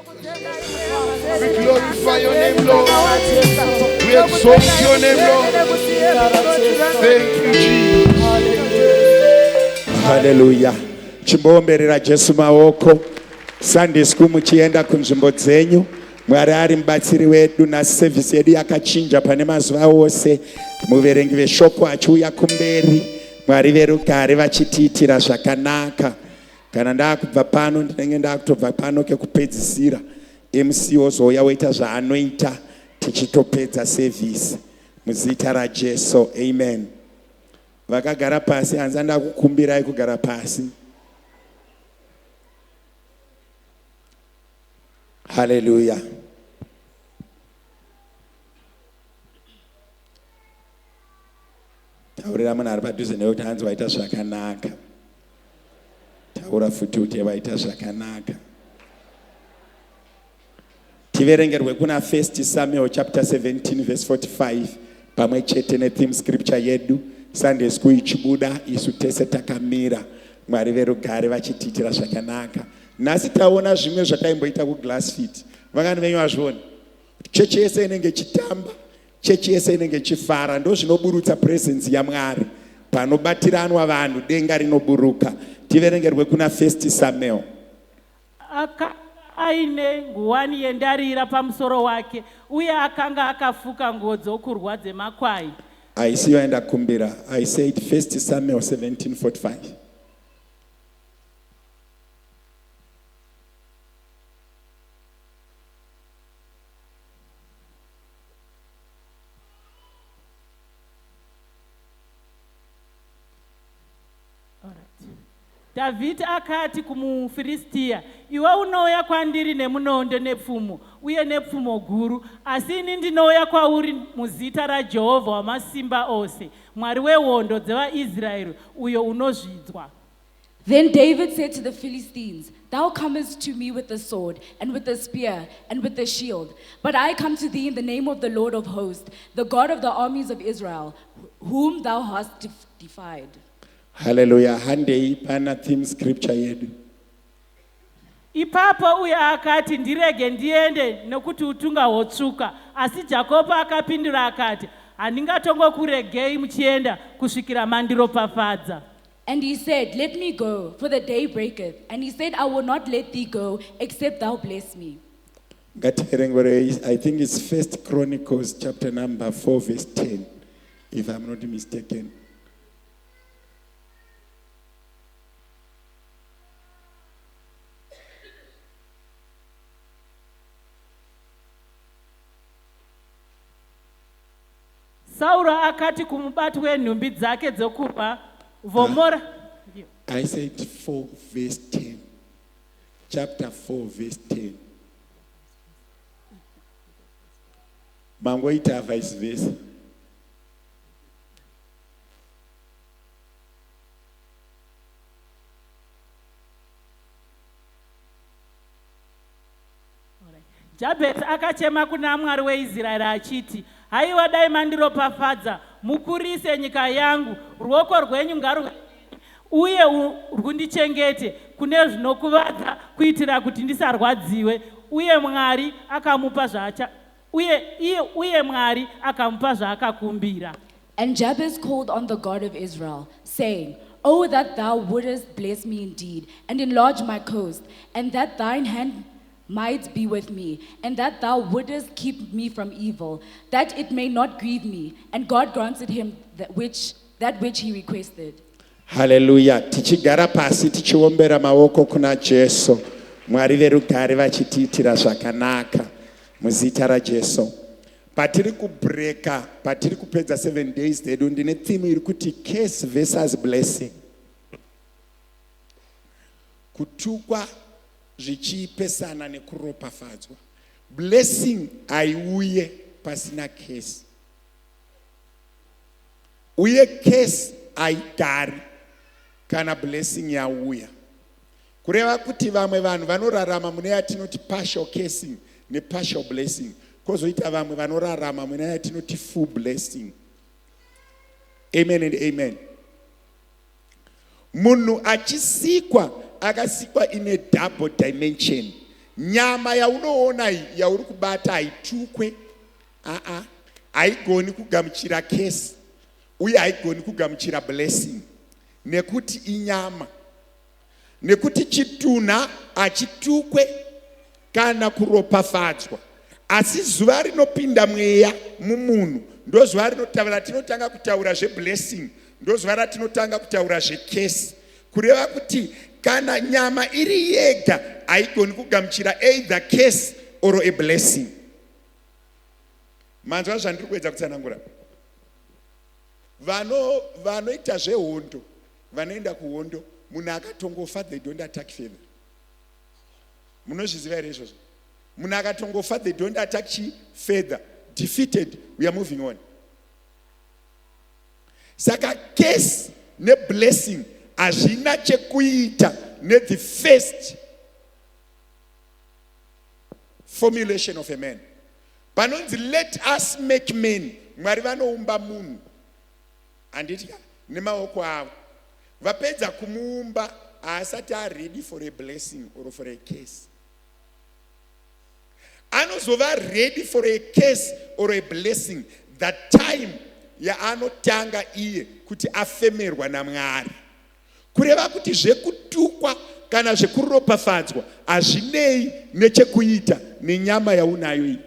We glorify your name, Lord. We exalt your name, Lord. Thank you, Jesus. Haleluya. Chimboomberera Jesu maoko. Sunday school muchienda kunzvimbo dzenyu. Mwari ari mubatsiri wedu nhasi service yedu yakachinja pane mazuva ose. Muverengi veshoko achiuya kumberi. Mwari verugare vachitiitira zvakanaka. Kana ndakubva pano ndinenge ndakutobva pano kekupedzisira. MC ozouya woita zvaanoita tichitopedza service. Muzita raJesu. Amen. Vakagara pasi hanzi ndakukumbirai kugara pasi. Haleluya. Taurira munhu ari padhuze newe kuti hanzi waita zvakanaka. Taura futi kuti waita zvakanaka. Tiverengerwe kuna 1 Samuel chapter 17 verse 45 pamwe chete netheme scripture yedu Sunday school ichibuda isu tese takamira Mwari verugare vachitiitira zvakanaka. Nhasi taona zvimwe zvataimboita kuGlassfit. Vangani venyu vazviona? Chechi yese inenge ichitamba, chechi yese inenge ichifara, ndozvinoburutsa presence yaMwari. Panobatiranwa vanhu denga rinoburuka. Tiverengerwe kuna 1 Samuel. Akanga aine nguwani yendarira pamusoro wake uye akanga akafuka nguo dzokurwa dzemakwai. Haisiyo yandakumbira. I said 1 Samuel 17:45. Dhavhidhi akati kumuFiristia, Iwe unouya kwandiri nemunondo nepfumo uye nepfumo guru, asi ini ndinouya kwauri muzita raJehovha Wamasimba Ose, Mwari wehondo dzevaIsraeri, uyo unozvidzwa. Then David said to the Philistines, Thou comest to me with the sword, and with the spear, and with the shield. But I come to thee in the name of the Lord of hosts, the God of the armies of Israel, whom thou hast defied. Hallelujah. Handei pana theme scripture yedu. Ipapo uye akati, Ndirege ndiende, nokuti utunga hwotsvuka. Asi Jakobho akapindura akati, Handingatongokuregei muchienda kusvikira mandiropafadza. And he said, Let me go, for the day breaketh. And he said, I will not let thee go, except thou bless me. Ngativerengwerei, I think it's First Chronicles chapter number 4 verse 10, if I'm not mistaken. Sauro akati kumubati wenhumbi dzake dzokurwa, Vhomora. I said 4 verse 10. Chapter 4 verse 10. Mangoita vice versa. Jabhezi akachema kuna Mwari weIsraeri achiti, Haiwa dai mandiropafadza, mukurise nyika yangu, ruoko rwenyu ngaruve uye rwundichengete kune zvinokuvadza kuitira kuti ndisarwadziwe. Uye Mwari akamupa zvaacha uye iye uye Mwari akamupa zvaakakumbira. And Jabez called on the God of Israel, saying, Oh, that thou wouldest bless me indeed, and enlarge my coast, and that thine hand might be with me, and that thou wouldest keep me from evil, that it may not grieve me. And God granted him that which, that which he requested. Haleluya. Tichigara pasi tichiombera maoko kuna Jesu. Mwari verugare vachitiitira zvakanaka muzita raJesu. Patiri kubreka, patiri kupedza 7 days dzedu ndine theme iri kuti curse versus blessing. Kutukwa zvichipesana nekuropafadzwa. Blessing haiuye pasina curse. Uye curse haigari kana blessing yauya. Kureva kuti vamwe vanhu vanorarama mune yatinoti partial cursing nepartial blessing, kozoita vamwe vanorarama mune yatinoti full blessing. Amen and amen. Munhu achisikwa akasikwa in a double dimension. Nyama yaunoona iyi yauri kubata haitukwe, aa, haigoni kugamuchira curse uye haigoni kugamuchira blessing nekuti inyama. Nekuti chitunha hachitukwe kana kuropafadzwa, asi zuva rinopinda mweya mumunhu ndozuva ratinotanga kutaura zveblessing, ndozuva ratinotanga kutaura zvecurse. Kureva kuti kana nyama iri yega haigoni kugamuchira either curse or a blessing. Manzwa zvandiri kuedza kutsanangura? Vanoita zvehondo, vanoenda kuhondo, munhu akatongofa, they don't attack further. Munozviziva here izvozvo? Munhu akatongofa, they don't attack chi further. Defeated, we are moving on. Saka curse neblessing hazvina chekuita nethe first formulation of a man. Panonzi "Let us make man," Mwari vanoumba munhu, handiti, nemaoko avo. Vapedza kumuumba, haasati aready for a blessing or for a curse. Anozova ready for a curse or a blessing the time yaanotanga iye kuti afemerwa naMwari. Kureva kuti zvekutukwa kana zvekuropafadzwa hazvinei nechekuita nenyama yaunayo iyi.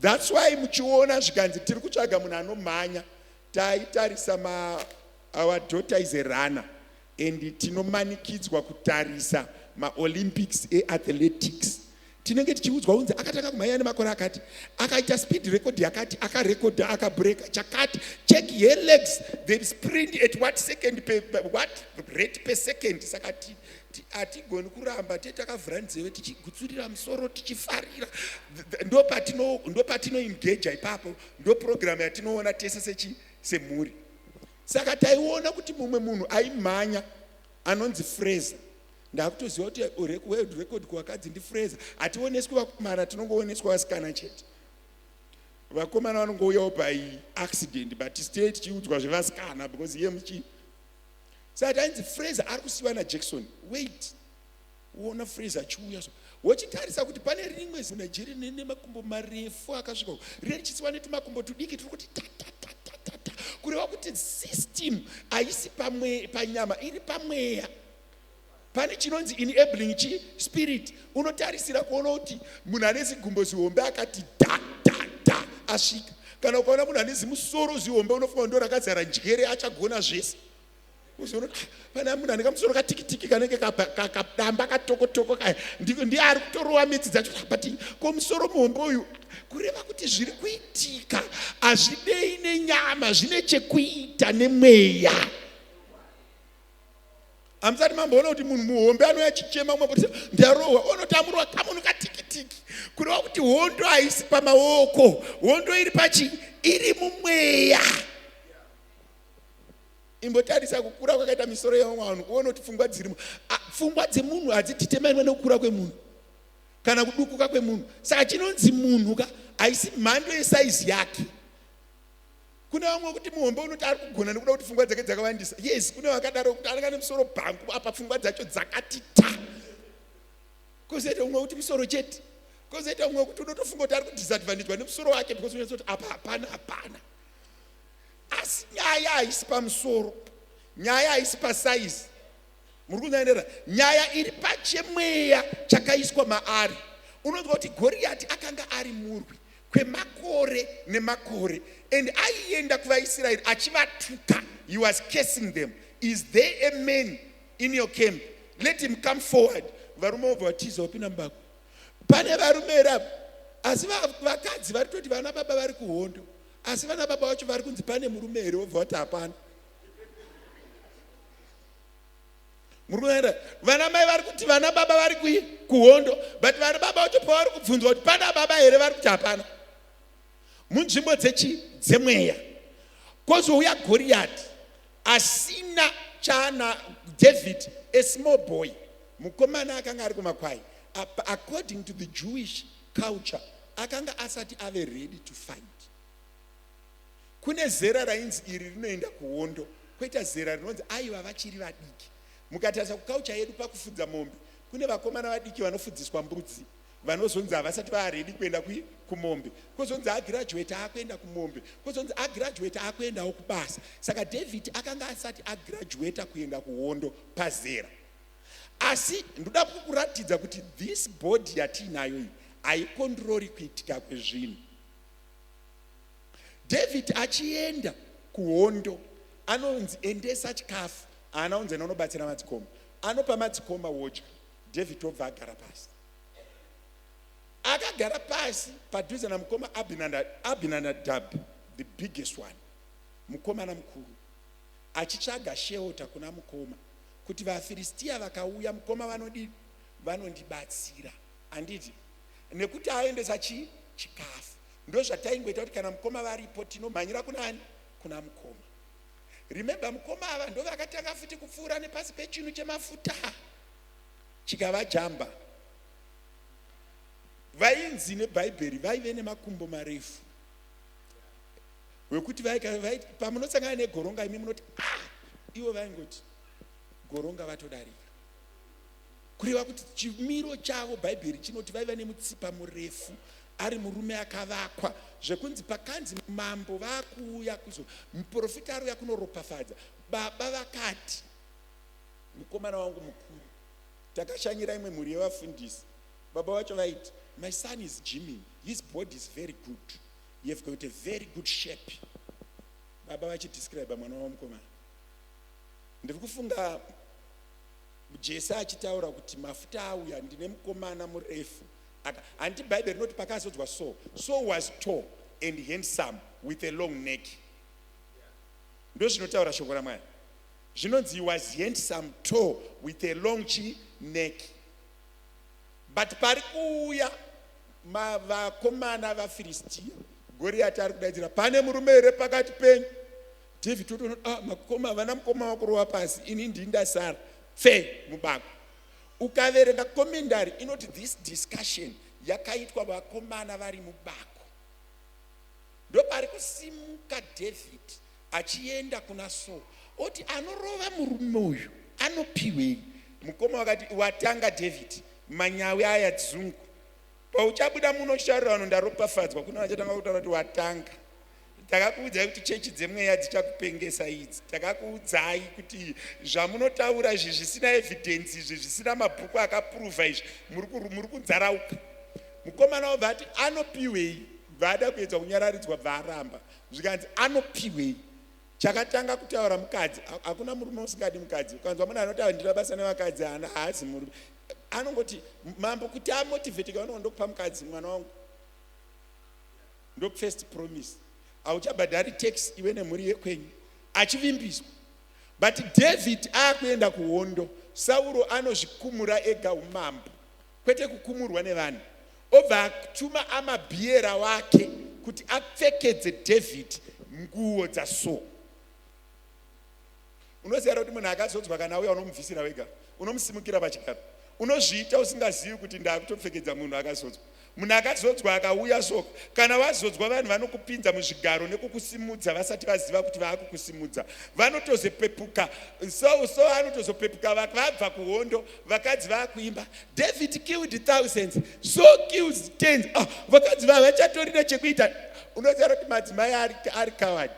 That's why muchiona zvikanzi tiri kutsvaga munhu anomhanya. Taitarisa ma our daughter is a runner and tinomanikidzwa kutarisa maOlympics eathletics. Tinenge tichiudzwa kunzi akatanga kumhanya nemakore akati, akaita speed record yakati, akarekodha, akabreka chakati, check her legs, they sprint at what second per, what rate per second. Saka hatigoni kuramba te takavhura nzeve, tichigutsurira musoro, tichifarira. Ndopatinoengaja ipapo, ndo program yatinoona tese sechi semhuri. Saka taiona kuti mumwe munhu aimhanya anonzi Fraser. Ndakutoziva kuti world record kuvakadzi ndiFraser. Hationeswi vakomana, tinongooneswa vasikana chete. Vakomana vanongouyawo by accident, but stay tichiudzwa zvevasikana because iye muchi. Saka tainzi Fraser ari kusiyiwa naJackson. Wait, uona Fraser achiuya, so wochitarisa kuti pane rimwe ziNigeria nemakumbo marefu akasvika, rine richisiwa netumakumbo tudiki turi kuti tatatatata. Kureva kuti system haisi panyama, iri pamweya. Pane chinonzi enabling chi spirit. Unotarisira kuona kuti munhu ane zigumbo zihombe akati dha dha dha asvika. Kana ukaona munhu ane zimusoro zihombe, unofunga ndo rakazara njere, achagona zvese. Uzoona kuti, "Ah, pane munhu ane kamusoro katikitiki kanenge kadamba katokotoko kaya, ndiye ari kutorova midzi dzacho." But ko musoro muhombe uyu? Kureva kuti zviri kuitika hazvidei nenyama, zvine chekuita nemweya. Hamusati mamboona kuti munhu muhombe anouya achichema, umwe kuti ndarohwa, onotamurwa kamunhu katikitiki. Kureva kuti hondo haisi pamaoko, hondo iri pachi iri mumweya. Imbotarisa kukura kwakaita misoro yevamwe vanhu, uone kuti pfungwa dzirimo. Pfungwa dzemunhu hadzidetemainwa nekukura kwemunhu kana kudukuka kwemunhu. Saka chinonzi munhu ka haisi mhando yesaizi yake. Kune vamwe kuti muhombe unoti ari kugona nekuda kuti pfungwa dzake dzakawandisa. Yes, kune vakadaro kuti anenge ane musoro bhangu apa, pfungwa dzacho dzakati ta. Kozoita umwe kuti musoro chete. Kozoita umwe kuti unotofunga kuti ari kudisadvantagwa nemusoro wake because unyatsoti apa hapana, hapana. Asi nyaya haisi pamusoro, nyaya haisi pasaizi. Muri kunyaendera? Nyaya iri pachemweya chakaiswa maari. Unonzwa kuti Goriyati akanga ari murwi kwemakore nemakore and aienda kuvaIsraeri achivatuka. He was cursing them. "Is there a man in your camp? Let him come forward." Varume vobva vatiza, vapinda mubako. Pane varume here apa? Asi vakadzi vari kutoti vana baba vari kuhondo, asi vana baba vacho vari kunzi pane murume here? Vobva vati hapana. Muri kuenda, vana mai vari kuti vana baba vari kuhondo, but vana baba vacho pavari kubvunzwa kuti pana baba here, vari kuti hapana. Munzvimbo dzechi dzemweya kwozouya Goriyati asina chaana David, a small boy, mukomana akanga ari kumakwai. According to the Jewish culture, akanga asati ave ready to fight. Kune zera rainzi iri rinoenda kuhondo, kwoita zera rinonzi aiva vachiri vadiki. Mukatarisa kuculture yedu pakufudza mombe, kune vakomana vadiki vanofudziswa mbudzi. Vanozonzi havasati vaaredi kuenda kui kumombe, kozonzi agraduate akuenda kumombe, kozonzi agraduate akuendawo kubasa. Saka David akanga asati agraduata kuenda kuhondo pazera. Asi ndoda kukuratidza kuti this body yatiinayo iyi haikondrori kuitika kwezvinhu. David achienda kuhondo anonzi endesa chikafu, haana kunzi enda unobatsira madzikoma. Anopa madzikoma wodya, David obva agara pasi. Akagara pasi padhuze namukoma Abinadab, the biggest one, mukomana mukuru, achitsvaga shelter kuna mukoma kuti vaFiristia vakauya mukoma vanodii? Vanondibatsira. Handiti nekuti aendesa chii? Chikafu. Ndozvataingoita kuti kana mukoma varipo tinomhanyira kuna ani? Kuna mukoma. Remember mukoma ava ndovakatanga futi kupfuura nepasi pechinhu chemafuta chikavajamba. Vainzi neBhaibheri vaive nemakumbo marefu wekuti pamunosangana negoronga imi munoti ah, ivo vaingoti goronga vatodarika. Kureva kuti chimiro chavo Bhaibheri chinoti vaiva nemutsipa murefu ari murume akavakwa zvekunzi pakanzi mambo vakuuya kuzo muprofita ari uya kunoropafadza baba vakati mukomana wangu mukuru takashanyira imwe mhuri yevafundisi baba vacho vaiti my son is gymming his body is very good you have got a very good shape baba vachidescribe mwana wavo mukomana ndiri kufunga Jese achitaura kuti mafuta auya ndine mukomana murefu aka hanti bhaibheri rinoti pakazodzwa Saul Saul was tall and handsome with a long neck ndozvinotaura shoko raMwari zvinonzi he was handsome tall with a long chi neck but pari kuuya vakomana vaFiristia Goriati ari kudaidzira pane murume here pakati penyu David otoona ah, makoma vana mukoma vakurova pasi ini ndini ndasara pfe mubako. Ukaverenga commentary inoti this discussion yakaitwa vakomana vari mubako. Ndopari kusimuka David achienda kuna Saul oti anorova murume uyu anopiwei? Mukoma wakati watanga David manyawi aya dzungu pauchabuda muno uchitaurira vanhu ndaropafadzwa kuna vachatanga kutaura kuti watanga Takakuudzai kuti chechi dzemweya dzichakupengesa idzi. Takakuudzai kuti zvamunotaura izvi zvisina evidence izvi zvisina mabhuku akapruvha izvi muri kudzarauka. Mukomana wobva ati anopiwei? Bva ada kuedza kunyararidzwa bva aramba. Zvikanzi anopiwei? Chakatanga kutaura mukadzi. Hakuna murume usingadi mukadzi. Ukanzwa munhu anoti handina basa nevakadzi haana haasi murume. Anongoti mambo kuti amotivate kaona ndokupa mukadzi mwana wangu. Ndo first promise hauchabhadhari tax iwe nemhuri yekwenyu achivimbiswa but David akuenda kuhondo Sauro anozvikumura ega umambo kwete kukumurwa nevanhu obva atuma amabhiera wake kuti apfekedze David nguo dzaSaul. Unoziva here kuti munhu akazodzwa kana auya unomubvisira wega, unomusimukira pachigaro. Unozviita usingazivi kuti ndakutopfekedza munhu akazodzwa. Munhu akazodzwa akauya so, kana wazodzwa vanhu vanokupinza muzvigaro nekukusimudza vasati vaziva kuti vaakukusimudza. Vanotozopepuka so so anotozopepuka vabva kuhondo, vakadzi vakuimba David killed thousands, so kills tens. Ah, vakadzi vavachatorina chekuita. Unoziva kuti madzimai ari, ari coward.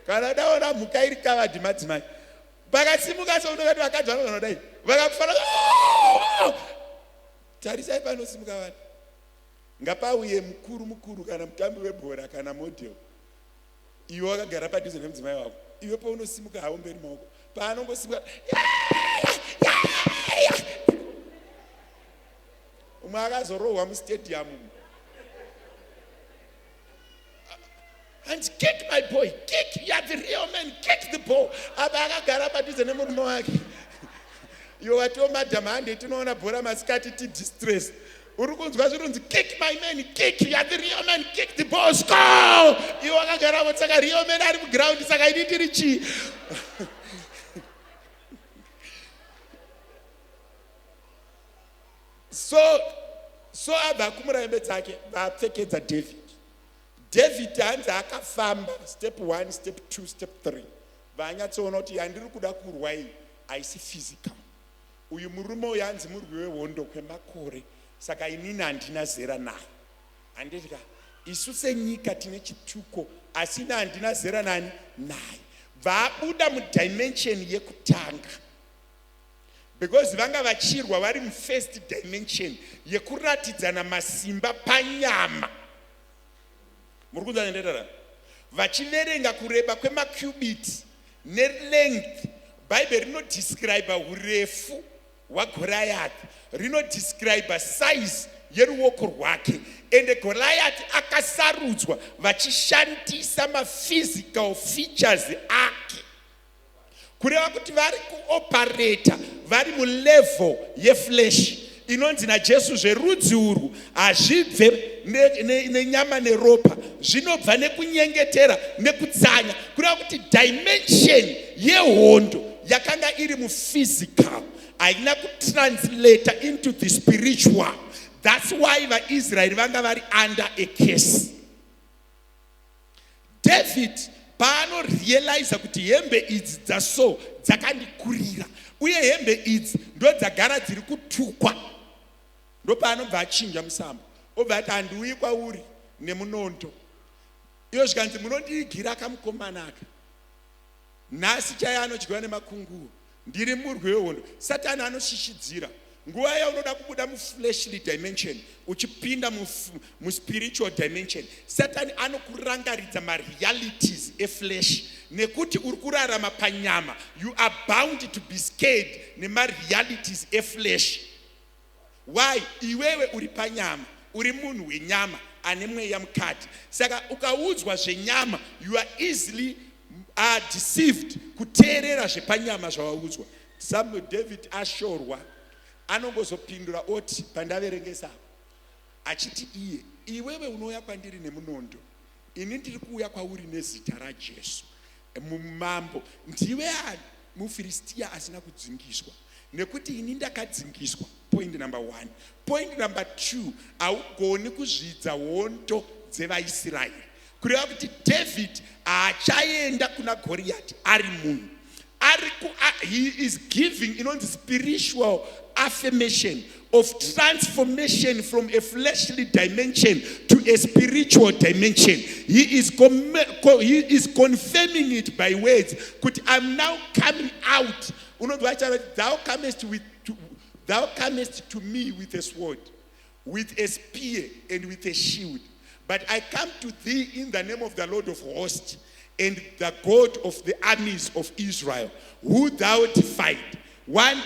Kana ndaona mhuka iri kavadhi madzimai pakasimuka sounokati vakadzi vanozanodai vakakufana tarisai panosimuka vanhu ngapauye mukuru mukuru kana mutambi webhora kana model iwe wakagara padhuze nemudzimai wako iwe paunosimuka haomberi maoko paanongosimuka umwe akazorohwa mustadium Hanzi kick my boy, kick, you are the real man, kick the ball. Apa akagara padhuze nemurume wake. Iwe watiwo madam hande tinoona bhora masikati ti distress. Uri kunzwa zviri kunzi kick my man, kick, you are the real man, kick the ball, score. Iwe wakagara hapo saka real man ari muground saka ini ndiri chii? So so abva akumura hembe dzake vaapfekedza David. David hanzi akafamba step 1 step 2 step 3 vanyatsoona kuti yandiri kuda kurwa iyi haisi physical. Uyu murume uyu hanzi murwi wehondo kwemakore Saka inini handina zera naye. Handiti ka? Isu senyika tine chituko, asi ini handina zera nani? Naye. Bva abuda mudimension yekutanga, because vanga vachirwa vari mufirst dimension yekuratidzana masimba panyama. Muri kunzwa nendetara? Vachiverenga kureba kwemacubit nelength. Bhaibheri rinodescribe urefu hwaGoriathi, rinodescribe size yeruoko rwake. Ende Goliath akasarudzwa vachishandisa maphysical features ake, kureva kuti vari kuoperate vari mulevel yeflesh inonzi naJesu zverudzi urwu hazvibve nenyama neropa, zvinobva nekunyengetera nekutsanya. Kureva kuti dimension yehondo yakanga iri muphysical, haina kutranslata into the spiritual. That's why vaIsraeri vanga vari under a curse. David paanorealiza kuti hembe idzi dzaSaul dzakandikurira, uye hembe idzi ndo dzagara dziri kutukwa, ndopaanobva achinja musambo, obva ati, "Handiuyi kwauri nemunondo." Iyo zvikanzi, "Munondiigira kamukomana aka, nhasi chaiye anodyiwa nemakunguo. Ndiri murwi wehondo." Satani anoshishidzira nguva yaunoda kubuda mufleshly dimension uchipinda muspiritual dimension. Satani anokurangaridza marealities eflesh, nekuti uri kurarama panyama. You are bound to be scared nemarealities eflesh. Why? Iwewe uri panyama, uri munhu wenyama ane mweya mukati. Saka ukaudzwa zvenyama, you are easily deceived kuteerera zvepanyama zvawaudzwa. Samuel, David ashorwa, anongozopindura oti, pandaverengesa achiti iye, "Iwewe unouya kwandiri nemunondo, ini ndiri kuuya kwauri nezita raJesu." Mumambo, ndiwe ani muFiristiya asina kudzingiswa? Nekuti ini ndakadzingiswa. Point number one. Point number two, haugoni kuzvidza hondo dzevaIsraeri. Kureva kuti David haachaenda kuna Goriyati ari munhu ari ku, he is giving inonzi spiritual affirmation of transformation from a fleshly dimension to a spiritual dimension. He is confirming it by words kuti, "I'm now coming out." Unonzwa achitaura kuti, Thou comest to me with a sword, with a spear and with a shield, but I come to thee in the name of the Lord of hosts and the God of the armies of Israel, who thou defied." One,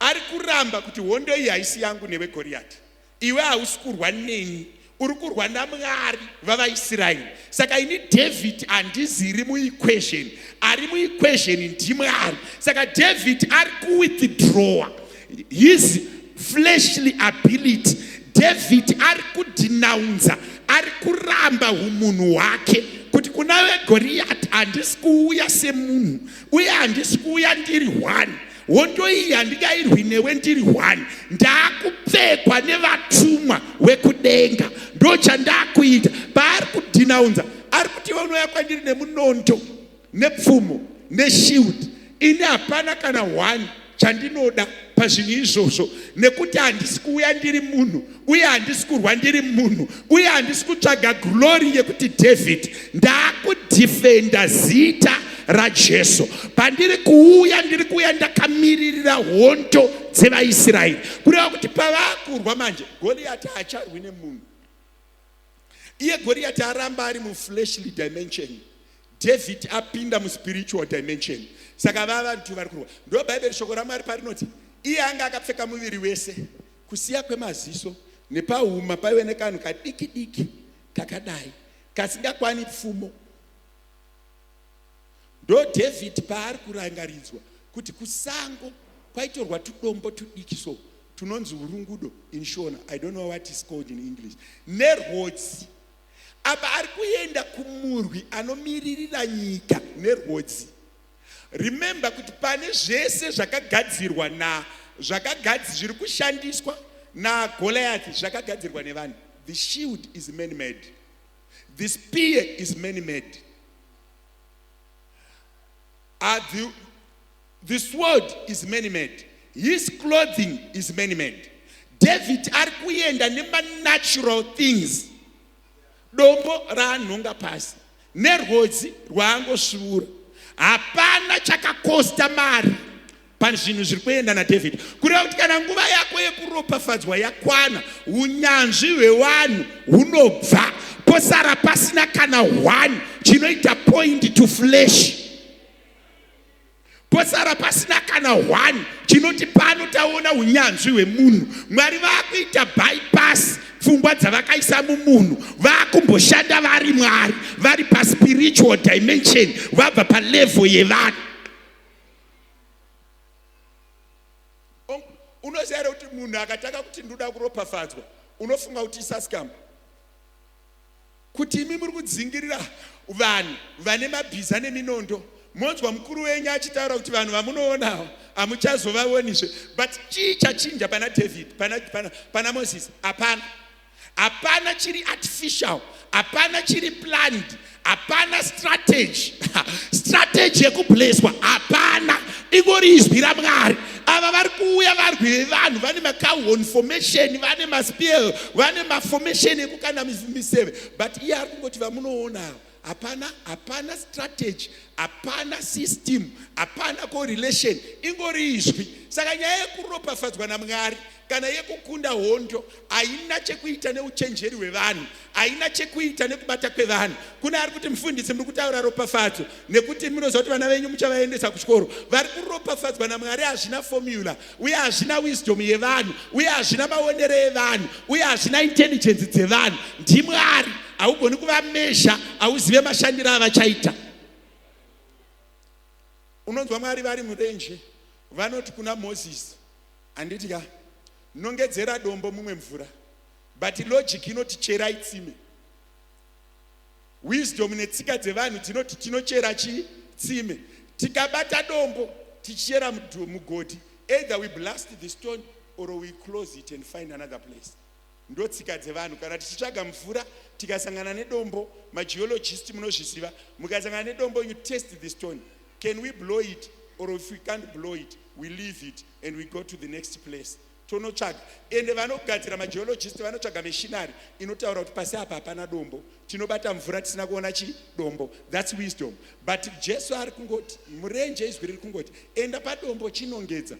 ari kuramba kuti hondo iyi haisi yangu newe Goriyati. Iwe hausi kurwa neni, uri kurwa naMwari vavaIsraeri. Saka ini David handiziri muequation, ari muequation ndimwari. Saka David ari kuwithdrawa his fleshly ability. David ari kudenounza, ari kuramba umunhu hwake kuti kuna veGoriyati, handisi kuuya semunhu, uye handisi kuuya ndiri one. Hondo iyi handingairwi newe ndiri one. Ndaakupfekwa nevatumwa wekudenga, ndo chandakuita. Paari kudenounza, ari kuti, iwe unouya kwandiri nemunondo, nepfumo, neshield. Ini hapana kana one chandinoda pazvinhu izvozvo, nekuti handisi kuuya ndiri munhu, uye handisi kurwa ndiri munhu, uye handisi kutsvaga glory yekuti David. Ndaakudefenda zita raJesu. Pandiri kuuya, ndiri kuuya ndakamiririra hondo dzevaIsraeri. Kureva kuti pavaakurwa manje, Goriyati haacharwi nemunhu. Iye Goriyati aramba ari mufleshly dimension, David apinda muspiritual dimension. Saka vava vantu vari kurwa. Ndo Bhaibheri, shoko raMwari parinoti iye anga akapfeka muviri wese kusiya kwemaziso nepahuma paive nekanhu kadiki diki kakadai kasingakwani pfumo. Ndo David paari kurangaridzwa kuti kusango kwaitorwa tudombo tudiki, so tunonzi urungudo in Shona, I don't know what is called in English, nerwodzi. Apa ari kuenda kumurwi anomiririra nyika nerwodzi. Remember kuti pane zvese zvakagadzirwa na zvakagadzi zviri kushandiswa naGoliath zvakagadzirwa nevanhu. The shield is man made, the spear is man made, the sword is man made, his clothing is man made. David ari kuenda nemanatural things, dombo raanhonga pasi nerwodzi rwaangosvuura. Hapana chakakosta mari pazvinhu zviri kuenda naDavid. Kureva kuti kana nguva yako yekuropafadzwa yakwana, unyanzvi hwevanhu hunobva, posara pasina kana one chinoita point to flesh. Posara pasina kana one chinoti pano taona unyanzvi hwemunhu. Mwari vakuita bypass pfungwa dzavakaisa mumunhu, vakumboshanda vari Mwari, vari paspiritual dimension, vabva palevel yevanhu. Unoziva here kuti munhu akatanga kuti ndoda kuropafadzwa, unofunga kuti isascam? Kuti imi muri kudzingirira vanhu vane mabhiza neminondo, monzwa mukuru wenyu achitaura kuti vanhu vamunoonawo hamuchazovaonizve. But chii chachinja pana David, pana Moses? Hapana. Hapana chiri artificial, hapana chiri planned, hapana strategy. Strategy yekubleswa hapana, ingori izwi raMwari. Ava vari kuuya varwi vevanhu vane macowhorn formation, vane maspear, vane maformation ekukanda miseve, but iye ari kungoti vamunoona hapana, hapana strategy, hapana system, hapana correlation, ingori izwi. Saka nyaya yekuropafadzwa naMwari kana yekukunda hondo haina chekuita neuchenjeri hwevanhu, haina chekuita nekubata kwevanhu. Kune ari kuti mufundisi muri kutaura ropafadzo nekuti munoziva kuti vana venyu muchavaendesa kuchikoro. Vari kuropafadzwa naMwari hazvina formula, uye hazvina wisdom yevanhu, uye hazvina maonero evanhu, uye hazvina intelligence dzevanhu. NdiMwari, haugoni kuvamezha, hauzive mashandiro avachaita. Unonzwa Mwari vari murenje vanoti kuna Moses, handiti ka, nongedzera dombo mumwe mvura. But logic inoti cherai tsime. Wisdom netsika dzevanhu dzinoti tinochera chii? Tsime. Tikabata dombo tichichera mugodhi, either we blast the stone or we close it and find another place. Ndotsika dzevanhu. Kana tichitsvaga mvura tikasangana nedombo, mageologist munozviziva, mukasangana nedombo you test the stone. Can we blow it? Or if we can't blow it, we leave it and we go to the next place. Tonotsvaga. Ende vanogadzira mageologist vanotsvaga machinery inotaura kuti pasi apa hapana dombo. Tinobata mvura tisina kuona chi dombo. That's wisdom. But Jesu ari kungoti, murenje izwi riri kungoti, enda padombo chinongedza.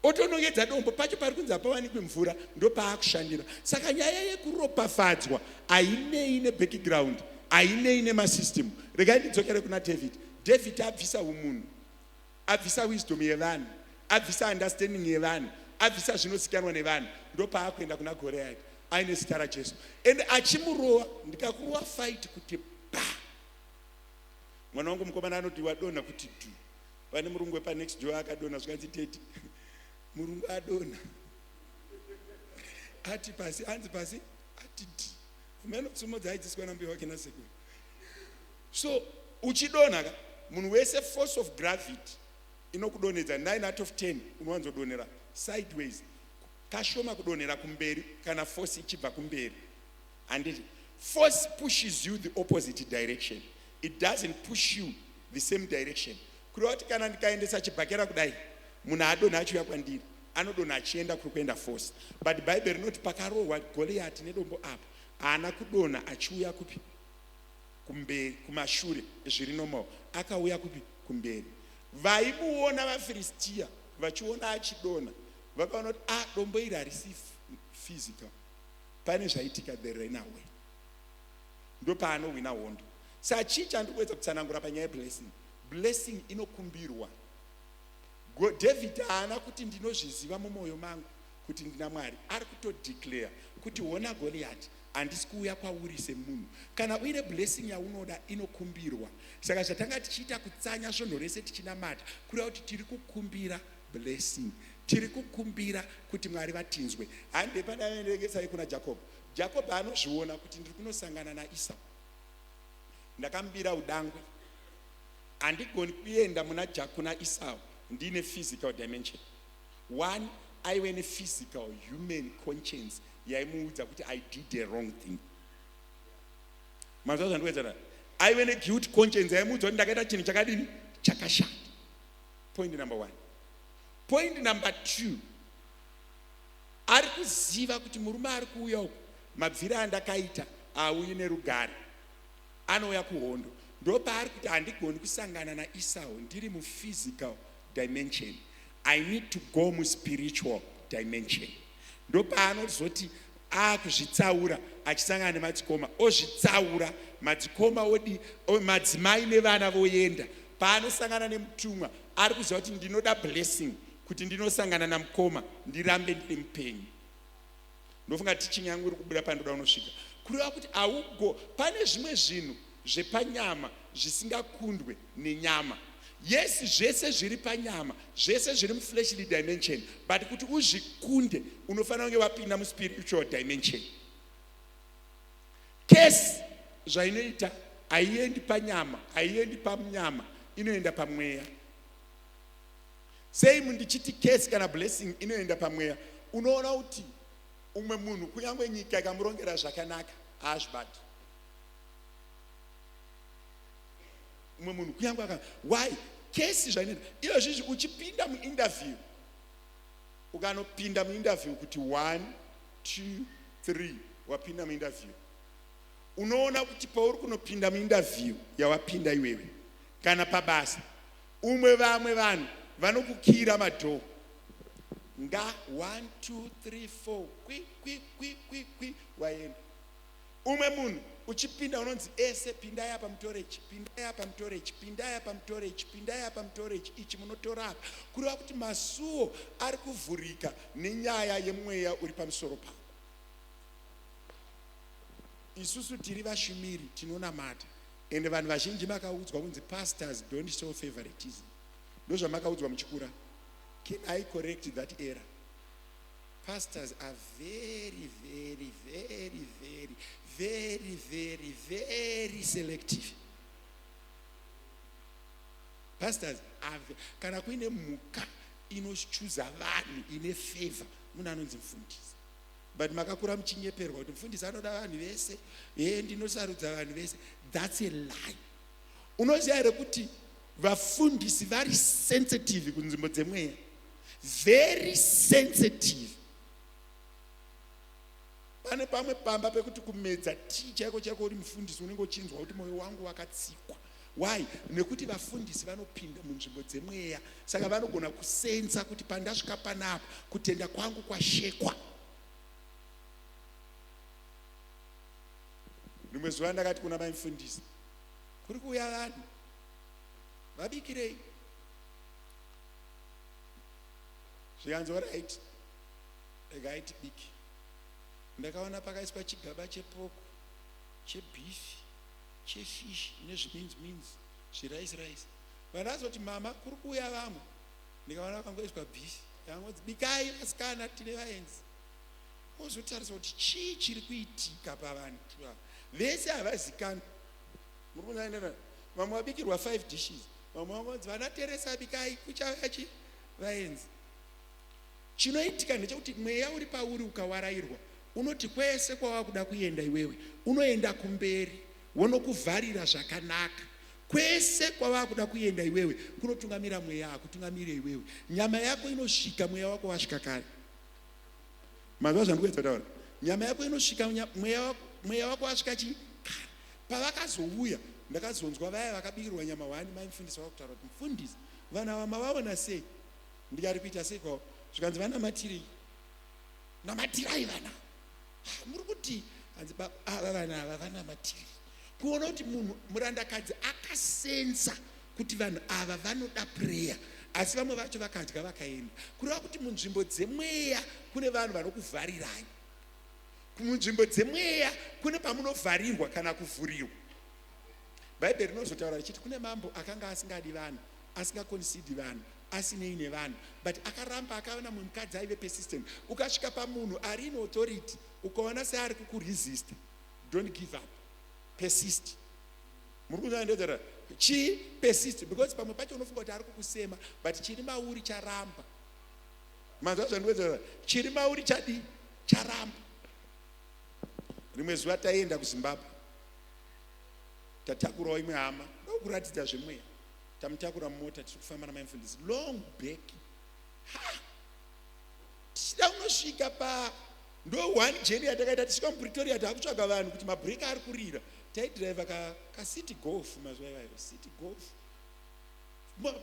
Otonongedza dombo pacho pari kunzi hapawanikwi mvura, ndopaakushandira. Saka nyaya yekuropafadzwa hainei nebackground, hainei nemasystem. Regai ndidzokere kuna David. David abvisa umunhu, abvisa wisdom yevanhu, abvisa understanding yevanhu, abvisa zvinozikanwa nevanhu, ndopaakuenda kuna Goliath aine zita raJesu. And achimurova, ndikakurova fight kuti pa. Mwana wangu mukomana anoti wadonha kuti dhu. Pane murungu wepa next door akadonha, zvikanzi tete murungu adonha, ati pasi, anzi pasi, ati dhi. Meno tsumo dzaidziswa nambuya wake nasekuru. So uchidonha ka, munhu wese force of gravity inokudonhedza. 9 out of 10 unowanzodonhera sideways, kashoma kudonhera kumberi kana force ichibva kumberi. Handiti force pushes you the opposite direction, it doesn't push you the same direction. Kureva kuti kana ndikaendesa chibhakera kudai, munhu adonha achiuya kwandiri, anodonha achienda kuri kuenda force. But Bhaibheri rinoti pakarohwa Goliati nedombo apa, haana kudonha achiuya kupi? Kumberi, kumashure zviri normal. Akauya kupi? Kumberi. Vaimuona vaFiristiya vachiona achidonha, vakaona kuti a dombo iri harisi physical, pane zvaitika. They ran away. Ndopaanowina hondo. Saka chii chandiri kuedza kutsanangura panyaya yeblessing? Blessing inokumbirwa. David haana kuti ndinozviziva mumwoyo mangu kuti ndina Mwari. Ari kutodeclare kuti hona Goliath, handisi kuuya kwauri semunhu. Kana uine blessing yaunoda, inokumbirwa. Saka zvatanga tichiita kutsanya svondo rese tichinamata, kureva kuti tiri kukumbira blessing, tiri kukumbira kuti Mwari vatinzwe. Hande padaverengesai kuna Jacob. Jacob anozviona kuti ndiri kunosangana naEsau, ndakambira udangwe, handigoni kuenda muna kuna Esau ndine physical dimension. One, aive nephysical human conscience yaimuudza kuti I did a wrong thing. Mazuva zvandikuedzana, aive neguilt conscience yaimuudza kuti ndakaita chinhu chakadini, chakashata. Point number one. Point number two, Ari kuziva kuti murume ari kuuya uku, mabviro andakaita haauyi nerugare, anouya kuhondo. Ndopaari kuti handigoni kusangana naEsau ndiri muphysical dimension, I need to go muspiritual dimension. Ndopaanozoti akuzvitsaura achisangana nemadzikoma, ozvitsaura madzikoma odi madzimai nevana voenda. Paanosangana nemutumwa ari kuziva kuti ndinoda blessing kuti ndinosangana namukoma ndirambe ndiri mupenyu. Ndofunga teaching yangu iri kubuda pandoda unosvika. Kureva kuti augo pane zvimwe zvinhu zvepanyama zvisingakundwe nenyama. Yes, zvese zviri panyama, zvese zviri mufleshly dimension, but kuti uzvikunde unofanira kunge wapinda muspiritual dimension. Kesi zvainoita haiendi panyama, haiendi pamunyama, inoenda pamweya. Sei mundichiti kesi kana blessing inoenda pamweya? Unoona kuti umwe munhu kunyange nyika ikamurongera zvakanaka haazvibati. Umwe munhu kunyange aka why kesi zvainoita iyo zvizvi, uchipinda muinterview, ukanopinda muinterview kuti 1 2 3 wapinda muinterview, unoona kuti pauri kunopinda muinterview yawapinda iwewe kana pabasa, umwe vamwe vanhu vanokukira madhoo nga 1 2 3 4 kwi kwi kwi kwi kwi waenda. Umwe munhu uchipinda unonzi ese pindai apa mutore ichi, pindai apa mutore ichi, pindai apa mutore ichi, pindai apa mutore ichi, ichi munotora apa. Kureva kuti masuo ari kuvhurika nenyaya yemweya uri pamusoro pako. Isusu tiri vashumiri tinonamata, ende vanhu vazhinji makaudzwa kunzi pastors don't show favoritism. Ndozvamakaudzwa muchikura. Can I correct that error? Pastors are very, very, very, very, very, very, very selective. Pastors are, kana kuine mhuka inochuza vanhu ine favor, munhu anonzi mufundisi. But makakura muchinyeperwa kuti mufundisi anoda vanhu vese, ye ndinosarudza vanhu vese. That's a lie. Unoziva here kuti vafundisi vari sensitive kunzvimbo dzemweya? Very sensitive. Pane pamwe pamba pekuti kumedza tii chaiko chaiko uri mufundisi unenge uchinzwa kuti mwoyo wangu wakatsikwa. Why? Nekuti vafundisi vanopinda munzvimbo dzemweya, saka vanogona kusensa kuti pandasvika panapa kutenda kwangu kwashekwa. Rimwe zuva ndakati kuna mai mufundisi, kuri kuuya vanhu, vabikirei. Zvikanzi alright, regai tibike. Ndakaona pakaiswa chigaba chepoko, chebhifi, chefish nezviminzi minzi, zviraisi raisi. Vanhu vazoti mama kuri kuuya vamwe, ndikaona vakangoiswa bhifi, yakangonzi bikai vasikana tine vaenzi. Wozotarisa kuti chii chiri kuitika pavanhu ava, vese havazikanwi. Muri kunzwa? Vamwe vabikirwa 5 dishes, vamwe vangonzi vana Teresa bikai kuchauya chi vaenzi. Chinoitika ndechekuti mweya uri pauri ukawarairwa, unoti kwese kwawakuda kuenda iwewe unoenda kumberi, wonokuvharira zvakanaka. Kwese kwawakuda kuenda iwewe kunotungamira mweya, hakutungamire iwewe. Nyama yako inosvika, mweya wako wasvika kare. Mazuva zvandikuedza kutaura, nyama yako inosvika, mweya wako wasvika chi kare. Pavakazouya ndakazonzwa vaya vakabikirwa nyama hwani, mai mufundisi vakutaura kuti mufundisi vanhu ava mavaona sei? Ndikari kuita sei kwavo? Zvikanzi vanamatirei, namatirai vana. Muri kuti hanzi ava vana ava vanamatirei. Kuona kuti munhu murandakadzi akasensa kuti vanhu ava vanoda prayer, asi vamwe vacho vakadya vakaenda. Kureva kuti munzvimbo dzemweya kune vanhu vanokuvharirai. Munzvimbo dzemweya kune pamunovharirwa kana kuvhurirwa. Bhaibheri rinozotaura richiti kune mambo akanga asingadi vanhu, asingakonisidi vanhu, asinei nevanhu, but akaramba akaona mumwe mukadzi aive persistent. Ukasvika pamunhu ari in authority ukaona seari kukuresista, don't give up, persist. Muri kunzwa ndedzera chii? Persist, because pamwe pacho unofunga kuti ari kukusema, but chiri mauri charamba. Manzwa zvandikuedzera? Chiri mauri chadi charamba. Rimwe zuva taienda kuZimbabwe, tatakurawo imwe hama, ndokuratidza zvemweya. Tamutakura mumota, tiri kufamba namai mufundisi long back. Ha, tichida unosvika Kusvika pa ndo one journey yatakaita tisvika muPretoria, taakutsvaga vanhu kuti mabhureki ari kurira. Taidhiraivha kaCity Golf mazuva ivayo, City Golf.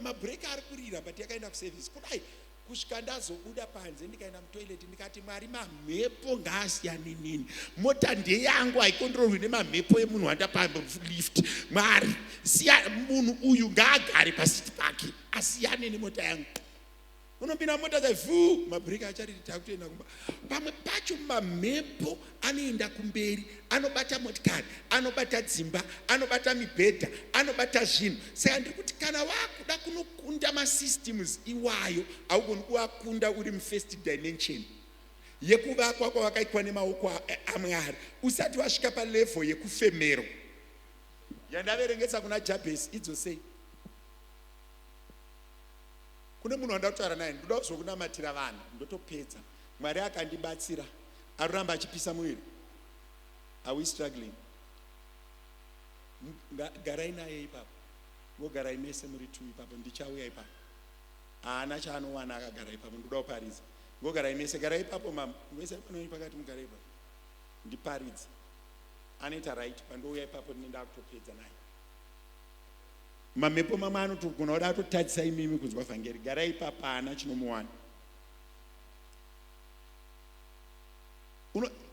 Mabhureki ari kurira, but yakaenda kuservice kudai. Kusvika ndazobuda panze, ndikaenda mutoilet, ndikati, "Mwari, mamhepo ngaasiyane neni. Mota ndeyangu, haikondirorwi nemamhepo emunhu wandapa lift. Mwari, siya munhu uyu, ngaagare paseat pake, asiyane nemota yangu." Unopinda mota dzaivhu, mabhureki achariri, takutoenda kumba. Pamwe pacho mamhepo anoenda kumberi, anobata motikari, anobata dzimba, anobata mibhedha, anobata zvinhu. Saka ndiri kuti kana wakuda kunokunda masystems iwayo, haugoni kuvakunda uri mufirst dimension yekuvakwa kwavakaitwa nemaoko aMwari, usati wasvika palevel yekufemero yandaverengesa kuna Jabhesi. Idzo sei? Kune munhu wanda kutaura naye, ndoda kuzokunamatira vanhu, ndotopedza. Mwari akandibatsira, aroramba achipisa muviri. Are we struggling? Garai naye ipapo, vogarai mese muri two ipapo. Ndichauya ipapo, haana chaanowana akagara ipapo. Ndoda kuparidza, ngogarai mese, garai ipapo. Mama, ngoisai pano pakati, mugare ipapo, ndiparidze. Anoita right pandouya ipapo, ndinenda kutopedza naye. Mamhepo mamwe anotogona kuda atotadzisa imimi kunzwa vhangeri. Garai ipapo, haana chinomuwana.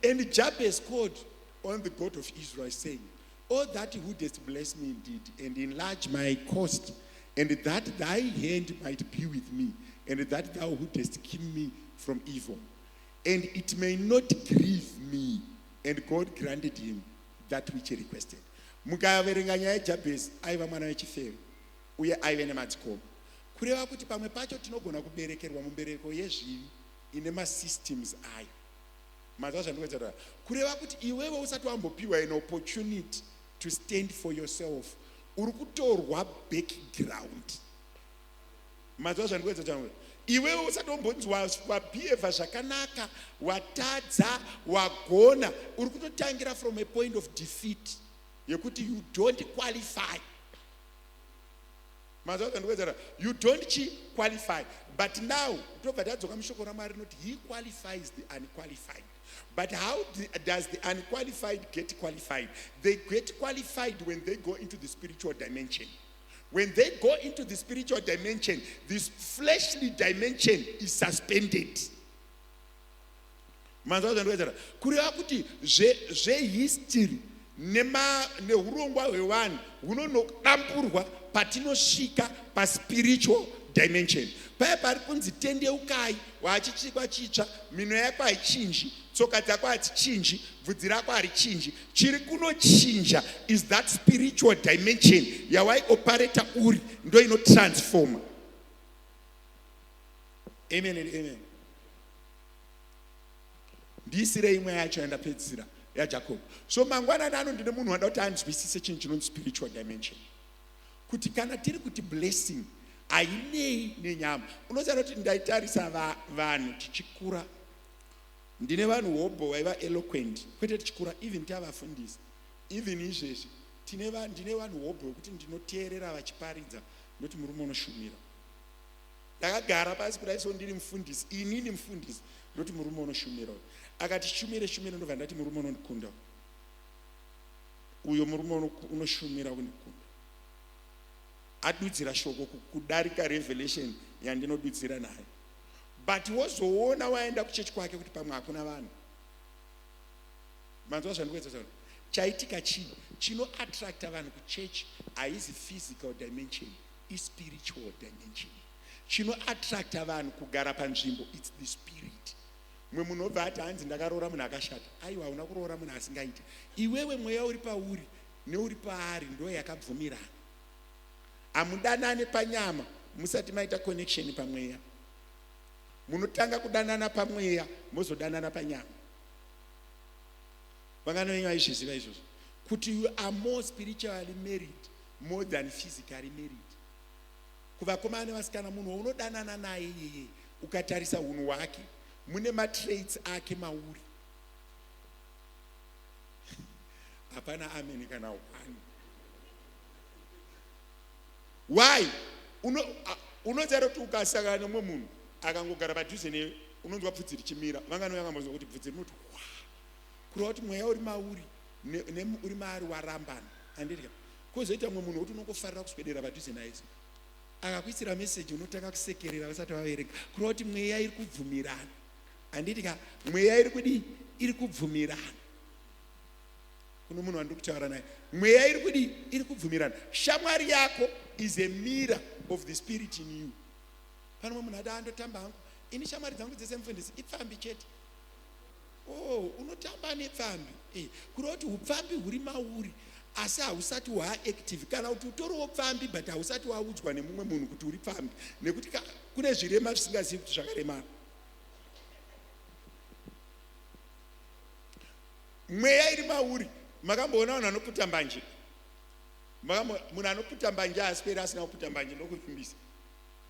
And Jabez called on the God of Israel, saying, "Oh, that you wouldest bless me indeed and enlarge my coast, and that thy hand might be with me, and that thou wouldest keep me from evil, and it may not grieve me." And God granted him that which he requested. Mukaverenga nyaya yaJabhezi, aiva mwana wechifeve uye aive nemadzikoma. Kureva kuti pamwe pacho tinogona kuberekerwa mumbereko yezvivi ine masystems ayo. Mazuva zvandikuedza kureva kuti iwewe usati wambopiwa an opportunity to stand for yourself, uri kutorwa background. Mazuva zvandikuedza taura, iwewe usati wambonzi wabhihevha zvakanaka, watadza, wagona, uri kutotangira from a point of defeat yekuti you don't qualify. Mazuva zvandikuedza, you don't chi qualify. But now tobva tadzoka mushoko raMwari rinoti he qualifies the unqualified. But how does the unqualified get qualified? They get qualified when they go into the spiritual dimension. When they go into the spiritual dimension, this fleshly dimension is suspended. Manzwa zvandikuedza kureva kuti zvehistory neurongwa hwevanhu hunonodamburwa patinosvika paspiritual dimension. Paya pari kunzi tendeukai, wachichikwa chitsva, mino yako haichinji, tsoka dzako hadzichinji, bvudzi rako harichinji. Chiri kunochinja is that spiritual dimension yawaioperata uri, ndo inotransforma. Amen and amen. Ndiisirei imwe yacho yandapedzisira yaJacob. So mangwanani ano ndine munhu wada kuti anzwisise chinhu chinonzi spiritual dimension, kuti kana tiri kuti blessing hainei nenyama. Unoziva kuti ndaitarisa vanhu tichikura, ndine vanhu hobho vaiva eloquent, kwete tichikura, even tavafundisi, even izvezvi ndine vanhu hobho vekuti ndinoteerera vachiparidza, ndoti murume unoshumira. Ndakagara pasi kudai so, ndiri mufundisi, inini mufundisi, ndoti murume unoshumira uyu. Akati shumire shumire, ndobva ndati murume unondikunda uyo, murume unoshumira kundikunda, adudzira shoko kudarika revelation yandinodudzira nayo. But wozoona waenda kuchechi kwake kuti pamwe hakuna vanhu. Manzwa zvandikuedza taura? Chaitika chii? Chinoattracta vanhu kuchechi haizi physical dimension, ispiritual dimension. Chinoattracta vanhu kugara panzvimbo, it's the spirit. Mumwe munhu obva ati, "Hanzi ndakaroora munhu akashata." Aiwa, hauna kuroora munhu asingaiti. Iwewe mweya uri pauri neuri paari ndo yakabvumirana. Hamudanane panyama musati maita connection pamweya. Munotanga kudanana pamweya, mozodanana panyama. Vangani venyu vaizviziva izvozvo, kuti you are more spiritually married more than physically married? Kuvakomana nevasikana, munhu waunodanana naye iyeye, ukatarisa unhu hwake, mune matraits ake mauri. Hapana amen kana one. Why? Unoziva kuti ukasangana nemumwe munhu akangogara padhuze newe. Unonzwa bvudzi richimira. Vangani vakambonzwa kuti bvudzi rinoti wa? Kureva kuti mweya uri mauri uri maari warambana. Handiti ka? Kozoita mumwe munhu wekuti unongofarira kuswedera padhuze naye so. Akakuisira message unotanga kusekerera vasati vaverenga. Kureva kuti mweya iri kubvumirana. Handiti ka? Mweya iri kudii? Iri kubvumirana. Kuno munhu wandiri kutaura naye. Mweya iri kudii? Iri kubvumirana. Shamwari yako is a mirror of the spirit in you. Pane mumwe munhu ati andotamba hangu. Ini shamwari dzangu dzese mufundisi ipfambi chete. Oh, unotamba nepfambi. Eh, kureva kuti upfambi huri mauri asi hausati hwaactive kana kuti utoriwo pfambi but hausati waudzwa nemumwe munhu kuti uri pfambi nekuti kune zvirema zvisingazivi kuti zvakaremara. Mweya iri mauri. Makamboona vanhu vanoputa mbanje? Munhu anoputa mbanje aswere asina kuputa mbanje ndokuvimbisa.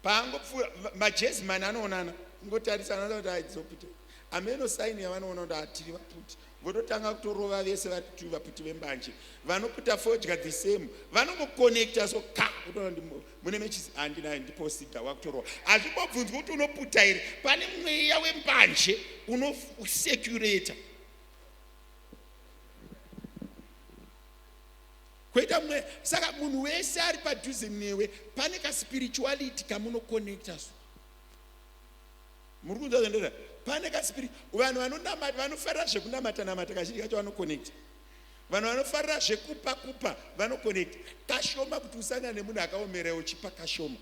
Paangopfuura majezimani anoonana kungotarisana kuti aidzopute ameno saini yavanoona kuti atiri vaputi vototanga kutorova vese vari tu vaputi vembanje vanoputa fodya the same vanongokonekta so ka kutoona mune mechisi handinayo ndiposiga wakutorova hazvimbobvunzwi kuti unoputa here pane mweya wembanje unosekureta Koita mweya. Saka munhu wese ari padhuze newe pane kaspirituality kamunoconnecta so. Muri kunzwa zvandira? Pane kaspirit vanhu vanonamata vanofarira zvekunamata namata kazhinji kacho vanoconnecta. Vanhu vanofarira zvekupa kupa vanoconnecta. Kashoma kuti usangane nemunhu akaomera uchipa kashoma.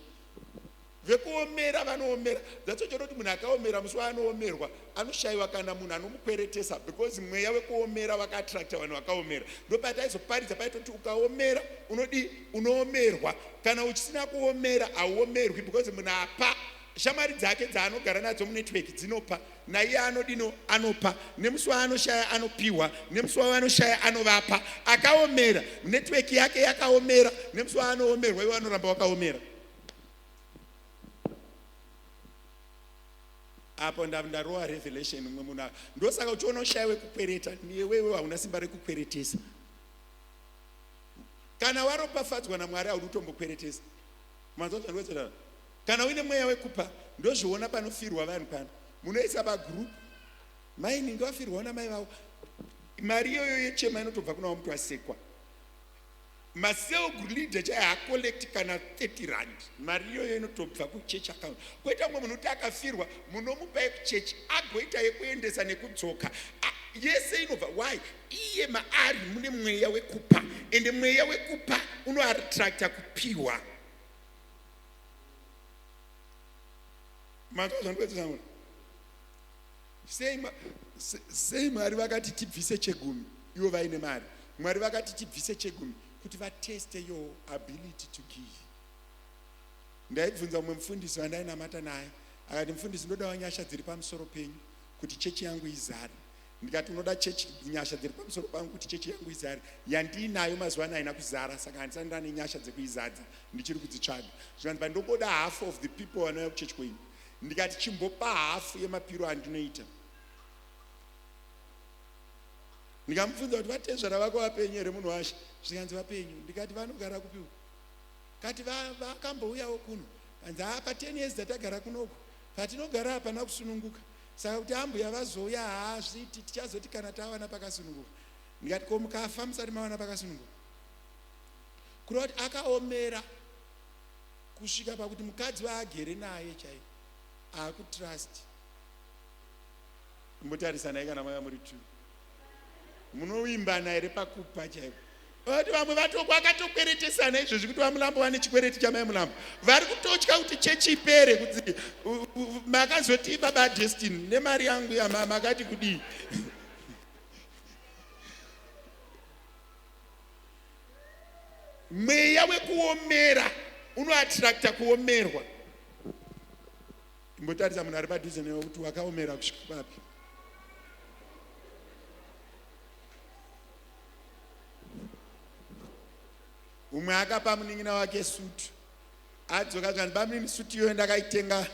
Vekuomera vanoomera. That's why kuti munhu akaomera musi waanoomerwa anoshaiwa kana munhu anomukweretesa because mweya wekuomera wakaattracta vanhu vakaomera. Ndopataizoparidza paitoti ukaomera unodii unoomerwa. Kana uchisina kuomera hauomerwi because munhu apa shamwari dzake dzaanogara nadzo munetwork dzinopa naiye anodino anopa nemusi waanoshaya anopiwa nemusi wavanoshaya anovapa akaomera network yake yakaomera nemusi waanoomerwa iwe anoramba wakaomera apo ndarowa revelation mumwe munhu ndosaka uchiona ushaya wekukwereta newewe hauna simba rekukweretesa kana waropafadzwa namwari haudi kutombokweretesa manzwa zvandikuetsa kana uine mweya wekupa ndozviona panofirwa vanhu pano munoisa pagroup mai ningi wafirwawo namai vavo mari iyoyo yechema inotobva kuna wamuti wasekwa Macell group leader chaiye haacollect kana 30 rand. Mari iyoyo inotobva kuchurch account. Koita mumwe munhu kuti akafirwa munomupa yekuchechi agoita yekuendesa nekudzoka. Yese inobva why? Iye maari mune mweya wekupa ende mweya wekupa unoattracta kupiwa. Manzwa zvandikuetsa Sei, sei Mwari vakati tibvise chegumi ivo vaine mari? Mwari vakati tibvise chegumi kuti vateste your ability to give. Ndaibvunza mumwe mufundisi wandainamata naye akati, mufundisi ndodawo nyasha dziri pamusoro penyu kuti chechi yangu izare. Ndikati unoda chechi nyasha dziri pamusoro pangu kuti chechi yangu izare. Yandiinayo mazuva ano haina kuzara saka handisati ndane nyasha dzekuizadza ndichiri kudzitsvaga. Zvikanzi but ndokuda half of the people vanouya kuchechi kwenyu. Ndikati chimbopa hafu yemapiro andinoita. Ndikamubvunza kuti vatezvara vako vapenyu here munhu washe? Zvikanzi vapenyu. Ndikati vanogara kupi? Kati vakambouyawo kuno. Kanzi haa pa 10 years dzatagara kunoku patinogara hapana kusununguka. Saka kuti ambuya vazouya haazviti tichazoti kana tawana pakasununguka. Ndikati ko mukafa musati mawana pakasununguka? Kureva kuti akaomera kusvika pakuti mukadzi waagere naye chaiye akutrust imbotarisana kana mava muri two munovimbana here pakupa chaiko vati vamwe vatoko akatokweretesana izvezvi kuti vamulambo vane chikwereti chamai mulambo vari kutotya kuti chechi ipere kuti makazotii baba destiny nemari yangu yamakati kudii Mweya wekuomera unoattracta kuomerwa. Imbotarisa munhu ari padhuze newe kuti wakaomera kusvika papi. Umwe akapa munin'ina wake sutu, adzoka zvanzi bamunini sutu iyoyo ndakaitenga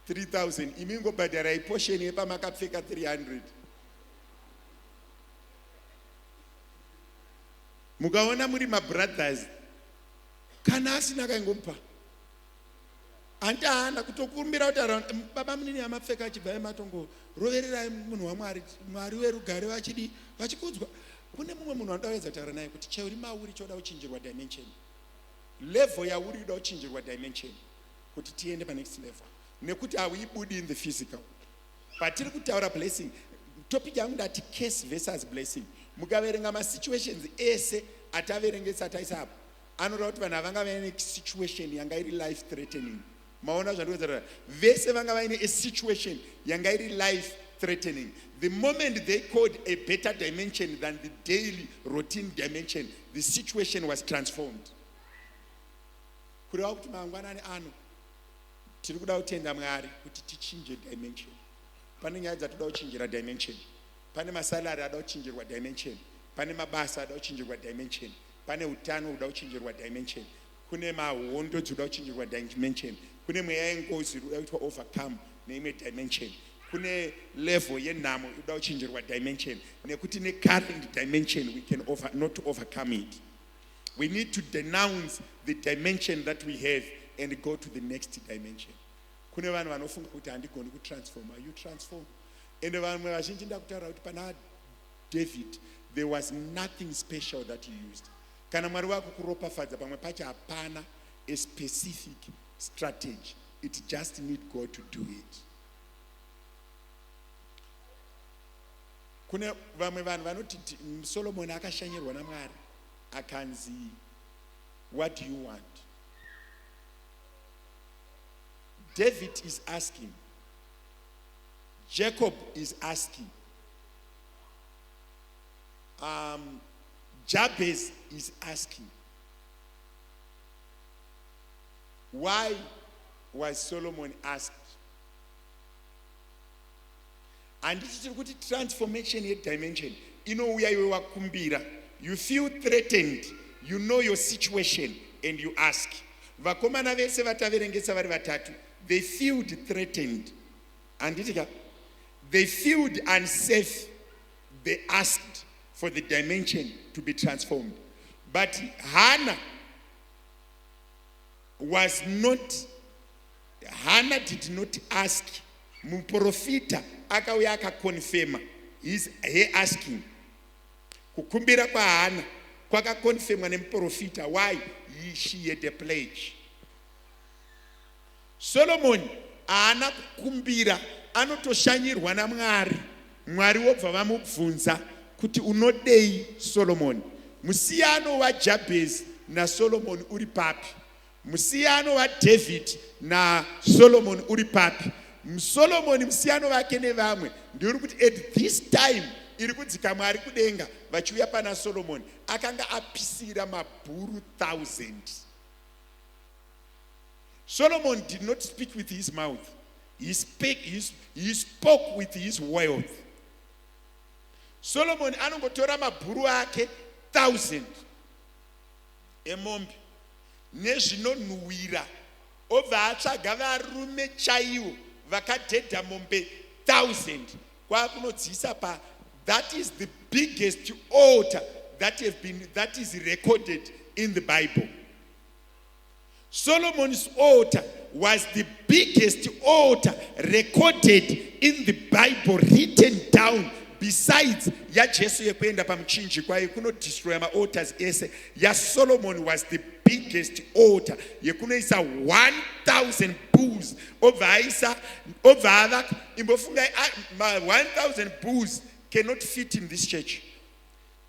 3000 imi ingobhadharai portion yepamakapfeka 300. Mukaona muri mabrothers kana asina kaingomupa. Hanti haana kutokumbira kutaura baba munini amapfeka achibva ematongo rovererai munhu waMwari, Mwari werugare vachidi vachikudzwa. Kune mumwe munhu anoda kuedza kutaura naye kuti cheuri mauri choda kuchinjirwa dimension, level yauri ida kuchinjirwa dimension kuti tiende panext level, nekuti hauibudi in the physical. Patiri kutaura blessing, topic yangu ndati curse versus blessing. Mukaverenga masituations ese ataverengesa ataisa apa, anoreva kuti vanhu havanga vaine situation yanga iri life threatening. Maona zvandikuedza? Vese vanga vaine a situation yanga iri life threatening. The moment they called a better dimension than the daily routine dimension, the situation was transformed. Kureva kuti mangwanani ano tiri kuda kutenda Mwari kuti tichinje dimension. Pane nyaya dzatoda kuchinjira dimension, pane masalary ada kuchinjirwa dimension, pane mabasa ada kuchinjirwa dimension, pane utano huda kuchinjirwa dimension, kune mahondo dzinoda kuchinjirwa dimension, kune mweya yengozi iri kuda kuitwa overcome neimwe dimension, kune level yenhamo inoda kuchinjirwa dimension, nekuti necurrent dimension we can not overcome it. We need to denounce the dimension that we have and go to the next dimension. Kune vanhu vanofunga kuti handigoni kutransforma. You transform. Ende vamwe vazhinji, ndakutaura kuti pana David there was nothing special that he used. Kana Mwari vakukuropafadza, pamwe pacho hapana a specific strategy. It just need God to do it. Kune vamwe vanhu vanoti Solomoni akashanyirwa naMwari akanzi, "What do you want?" David is asking, Jacob is asking, Jabez is asking. Why was Solomon asked? Handiti tiri kuti transformation yedimension inouya iwe wakumbira? You feel threatened, you know your situation and you ask. Vakomana vese vataverengesa vari vatatu, they feel threatened, handiti ka? They feel unsafe. They asked for the dimension to be transformed. But Hannah was not, Hannah did not ask. Muprofita akauya akaconfirma his her asking. Kukumbira kwaHana kwakaconfirmwa nemuprofita. Why? She had a pledge. Solomon haana kukumbira, anotoshanyirwa naMwari. Mwari wobva vamubvunza kuti, "Unodei, Solomon?" Musiyano waJabhezi naSolomon uri papi? Musiyano waDavid naSolomon uri papi? Solomoni, musiyano vake nevamwe ndiri kuti at this time iri kudzika Mwari kudenga vachiuya pana Solomoni, akanga apisira mabhuru 1000. Solomon did not speak with his mouth. He spoke with his wealth. Solomon anongotora mabhuru ake 1000 emombe nezvinonhuhwira, obva atsvaga varume chaivo vakadhedha mombe 1000, kwakunodziisa pa, that is the biggest altar that is recorded in the Bible. Solomon's altar was the biggest altar recorded in the Bible, written down, besides yaJesu yekuenda pamuchinjikwa yekunodestroya maaltars ese. YaSolomon was the biggest altar yekunoisa 1000 bulls, obva aisa, obva avaka. Imbofungai, 1000 bulls cannot fit in this church.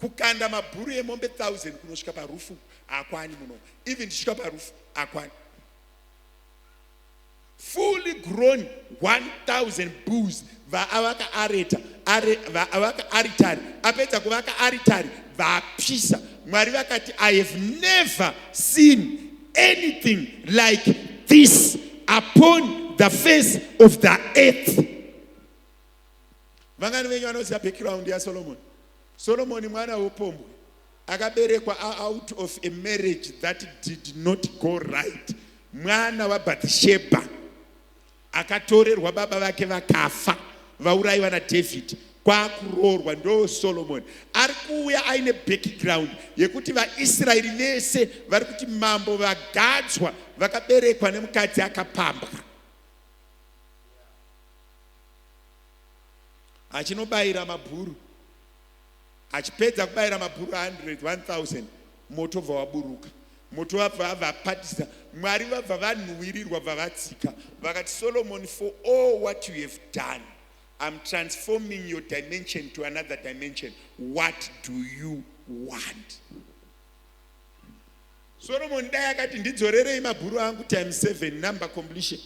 Kukanda mabhuru emombe 1000 kunosvika parufu hakwani muno. Even tichisvika parufu hakwani. Fully grown 1000 bulls, vaavaka areta, vaavaka aritari. Apedza kuvaka aritari, vapisa. Mwari vakati, "I have never seen anything like this upon the face of the earth." Vangani venyu vanoziva background yaSolomon? Solomoni mwana weupombwe, akaberekwa out of a marriage that did not go right. Mwana waBhathishebha, akatorerwa baba vake vakafa vaurayiwa naDavid. Kwakuroorwa ndo Solomon ari kuuya aine background yekuti vaIsraeri vese vari kuti mambo vagadzwa vakaberekwa nemukadzi akapambwa. Achinobayira mabhuru, achipedza kubayira mabhuru 100 1000, moto bva waburuka, moto vabva vapatisa. Mwari vabva vanhuwirirwa, bva vatsika, vakati, "Solomon, for all what you have done, I'm transforming your dimension to another dimension. What do you want?" Solomon dai akati, "Ndidzorerei mabhuru angu times 7," number completion.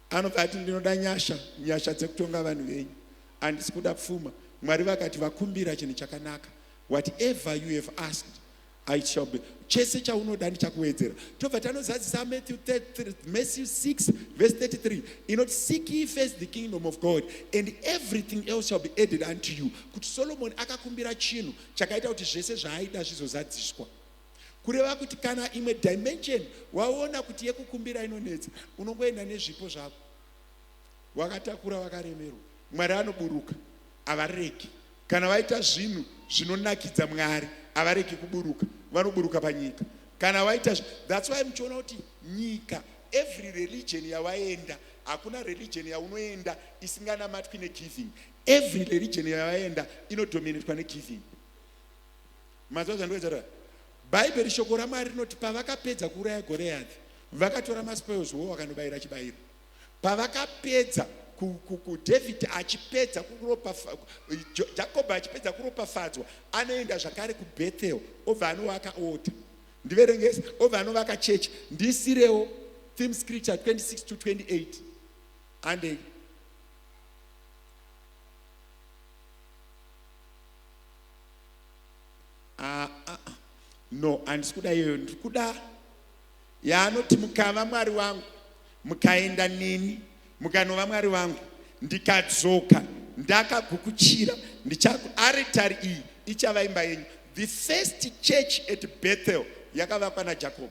Anobva ati, "Ndinoda nyasha, nyasha dzekutonga vanhu venyu. Handisi kuda pfuma." Mwari vakati, "Vakumbira chinhu chakanaka. Whatever you have asked, I shall be chese chaunoda ndichakuwedzera." Tobva tanozadzisa Matthew 33, Matthew 6 verse 33 inoti, "Seek ye first the kingdom of God and everything else shall be added unto you." Kuti Solomon akakumbira chinhu chakaita kuti zvese zvaaida zvizozadziswa. Kureva kuti kana imwe dimension waona kuti yekukumbira inonetsa, unongoenda nezvipo zvako wakatakura, wakaremerwa. Mwari anoburuka, havaregi. Kana vaita zvinhu zvinonakidza Mwari, havaregi kuburuka, vanoburuka panyika. Kana vaita, that's why muchiona kuti nyika, every religion yavaenda, hakuna religion yaunoenda isinganamatwi negiving. Every religion yavaenda inodominatwa negiving. Mazuva zvandikuedza, Bhaibheri, shoko raMwari rinoti pavakapedza kuuraya Goriathi, vakatora maspoils wo vakanobayira chibayiro. Pavakapedza, David achipedza, Jacob achipedza kuropafadzwa, anoenda zvakare kuBethel, obva anovaka altar. Ndiverengese, obva anovaka chechi. Ndisirewo theme scripture 26 to 28 andei. Ah, ah, ah. No, handisi kuda iyoyo. Ndiri kuda yaanoti, "Mukava Mwari wangu, mukaenda neni, mukanova Mwari wangu, ndikadzoka ndakagukuchira, aritari iyi ichava imba yenyu." The first church at Bethel yakavakwa naJacob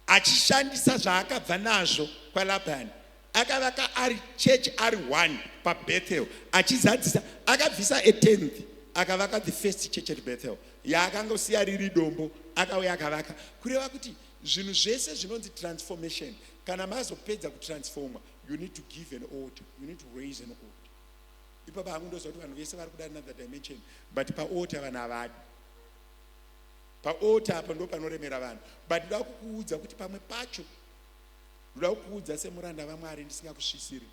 achishandisa zvaakabva nazvo kwaLabhani. Akavaka ari church ari one paBethel, achizadzisa, akabvisa a tenth, akavaka the first church at Bethel. Yaakangosiya riri dombo, akauya akavaka. Kureva kuti zvinhu zvese zvinonzi transformation, kana mazopedza kutransforma, you need to give an altar, you need to raise an altar. Ipapo hangu ndoziva kuti vanhu vese vari kuda another dimension, but paaltar vanhu havadi. Paaltar apa ndo panoremera vanhu. But ndoda kukuudza kuti pamwe pacho, ndoda kukuudza semuranda vaMwari ndisingakusvisiri,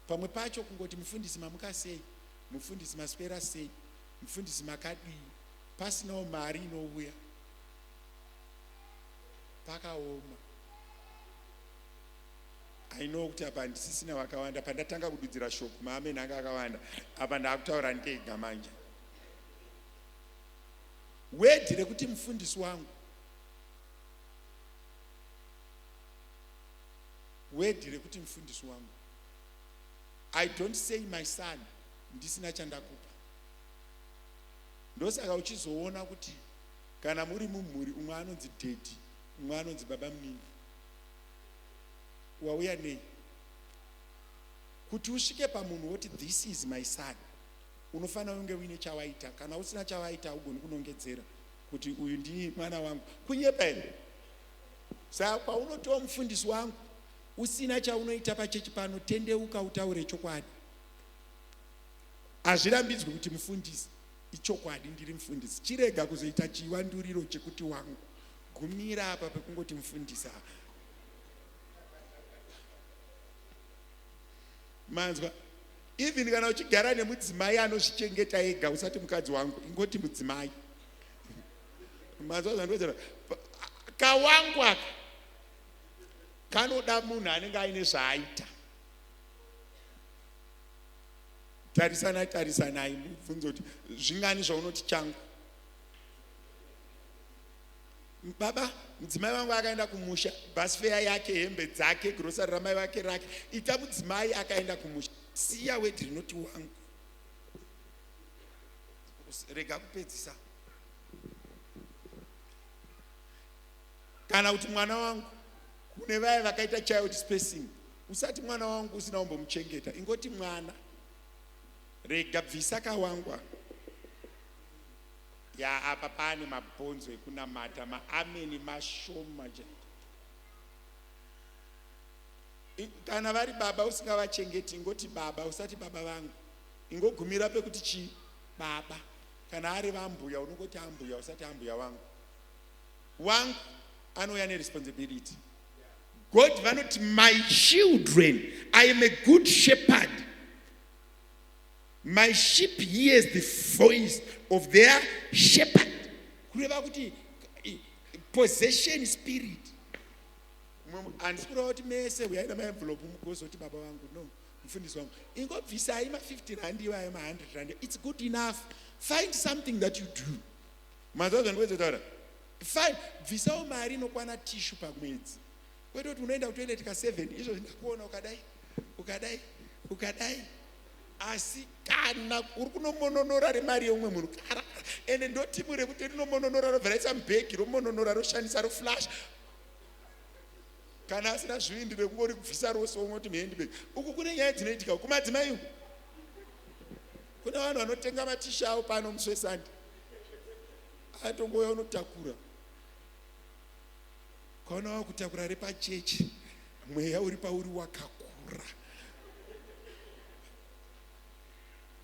pamwe pacho kungoti, "Mufundisi, mamuka sei? Mufundisi, maswera sei? Mufundisi, makadii?" pasinawo mari inouya, pakaoma. I know kuti apa handisisina vakawanda. Pandatanga kududzira shoko, maameni anga akawanda. Apa ndaakutaura ndega manje. Word rekuti mufundisi wangu, word rekuti mufundisi wangu, I don't say my son ndisina chandakupa. Ndosaka uchizoona kuti kana muri mumhuri, umwe anonzi daddy, umwe anonzi baba munini. Wauya nei? Kuti usvike pamunhu woti, "This is my son," unofanira kunge uine chawaita. Kana usina chawaita, haugoni kunongedzera kuti uyu ndii mwana wangu. Kunyepa here? Saka kwaunotova mufundisi wangu usina chaunoita pachechi pano, tendeuka, utaure chokwadi. Hazvirambidzwi kuti mufundisi, ichokwadi, ndiri mufundisi. Chirega kuzoita chiwanduriro chekuti wangu. Gumira apa pekungoti mufundisi. Manzwa? Even kana uchigara nemudzimai anozvichengeta ega, usati mukadzi wangu, ingoti mudzimai. Manzwa zvandowedzera? Kawangu aka kanoda munhu anenge aine zvaaita. Tarisanai, tarisanai, mubvunzo kuti zvingani zvaunoti changu. Baba, mudzimai wangu akaenda kumusha, bus fare yake, hembe dzake, grocery ramai vake rake. Ita mudzimai akaenda kumusha, siya word rinoti wangu. Rega kupedzisa. Kana kuti mwana wangu, kune vaya vakaita child spacing, usati mwana wangu usina kumbomuchengeta. Ingoti mwana. Rega bvisa kawangwa. Ya apa pane mabhonzo ekunamata maameni mashoma chete. Kana vari baba usingavachengeti ingoti baba usati baba vangu. Ingogumira pekuti chii? Baba. Kana ari vambuya unongoti ambuya usati ambuya vangu. Wangu anouya neresponsibility. God vanoti my children, I am a good shepherd. My sheep hears the voice of their shepherd. Kureva kuti possession spirit. Handisi kureva kuti mese huyai namaenvelope mugozoti baba vangu no mufundisi wangu. Ingobvisai ma50 rand iwayo ma100 rand. It's good enough. Find something that you do. Manzwa zvandikuedza kutaura? Fine, bvisawo mari inokwana tishu pamwedzi. Kwete kuti unoenda kutoilet ka 7 izvo zvindakuona ukadai ukadai ukadai asi kana uri kunomononora remari yeumwe munhu kara ende ndotimu rekuti rinomononora robva raisa mubhegi romononora roshandisa roflash kana asina zvivindi rekungori kubvisa rose womwe kuti muhandbag uku kune nyaya dzinoitika kumadzimai uku kune vanhu vanotenga matisha avo pano musi wesande atongouya unotakura ukaona wakutakura repachechi mweya uri pauri wakakura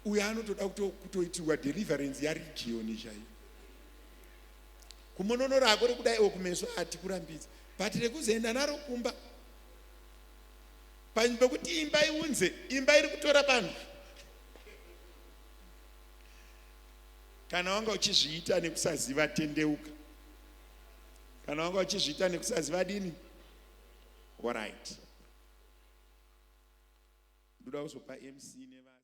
uyo anotoda kutoitirwa deliverance yaregioni chaiyo kumononora ako rekudai o kumeso ati kurambidza but rekuzoenda naro kumba panzvimbo pekuti imba iunze imba iri kutora vanhu kana wanga uchizviita nekusaziva tendeuka kana wanga uchizviita nekusaziva dini orit ndoda kuzopa mc nevanhu.